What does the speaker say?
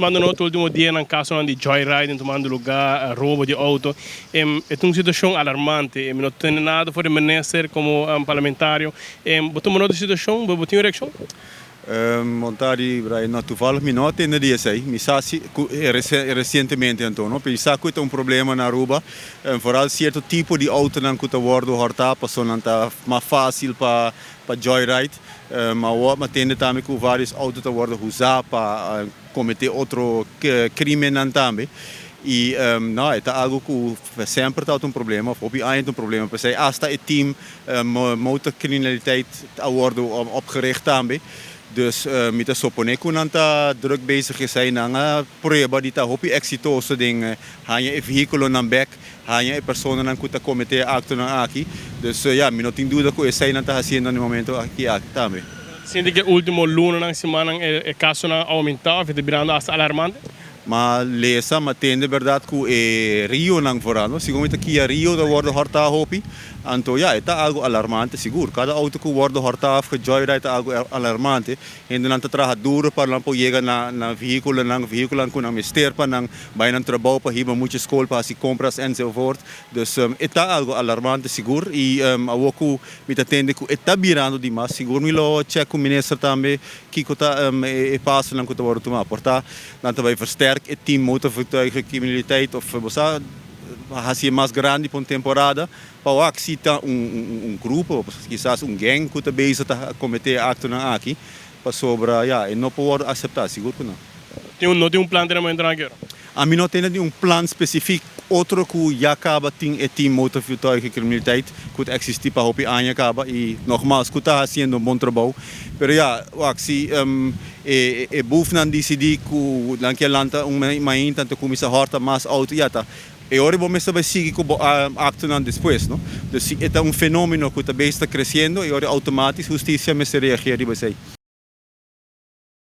Tumando nota ultimo dianan casonan di joyriding tumando luga, robo di auto. E ta un situacion alarmante. Mi no tin nada for di minister como parlamentario. Bo tuma nota di situacion, bo tin un reaccion? Bon tardi, Brian. No, toevallig mi no a tende di esey. Mi sa si cu recientemente anto, no? Pero mi sa cu ta un problema na Aruba. Vooral cierto tipo di autonan cu ta wordo horta, pasobra nan ta mas facil pa joyride. Ma awor mi a tende tambe cu varios auto ta wordo usa pa comete otro crimennan tambe. Y no, e ta algo cu semper ta un problema, of hopi aña ta un problema. Pesey hasta e team motorcriminaliteit a wordo opgericht tambe. Dus mi ta supone cu nan ta druk bezig esey nan a prueba di ta hopi exitoso den haña e vehiculonan bek, haña e personanan cu ta comete actonan aki. Dus ja, mi no tin duda cu esey nan ta haciendo na e momento aki tambe. Sinti cu ultimo lunanan, simannan e casonan a aumenta of ta birando hasta alarmante? M'a lesa, m'a tende berdad cu e Rionan vooral, no? Segun mi ta Kia Rio ta wordo horta hopi. Anto ja, e ta algo alarmante sigur. Cada auto cu wordo horta of gejoyride ta algo alarmante. Hendenan ta traha duro pa nan por yega na vehiculonan, vehiculonan cu nan mester pa nan bay nan trabou, pa hiba mucha scol, pa haci compras enzovoort. Dus e ta algo alarmante sigur y awor cu mi ta tende cu e ta birando dimas, sigur mi lo check cu minister tambe kico ta e pasonan cu ta wordo tuma. Por ta nan ta bay versterk e team motorvoertuigencriminaliteit of bo sa haci e mas grandi pa un temporada pa wak si ta un grupo, kisas un gang cu ta bezig ta comete actonan aki, pasobra ja, e no por wordo acepta, sigur cu no. No tin un plan den e momentonan aki? Ami no tin un plan specifico otro cu ya caba tin e team motorvoertuigencriminaliteit cu ta existi pa hopi aña caba y nogmaals cu ta haciendo un bon trabou. Pero ja, wak, si e boefnan dicidi cu nan kier lanta un mainta anto cuminsa horta mas auto, ja ta e ora bo mester bay sigui cu bo actonan despues, no? Dus si e ta un fenomeno cu ta bezig ta creciendo, e ora automatisch husticia mester reageer riba esey.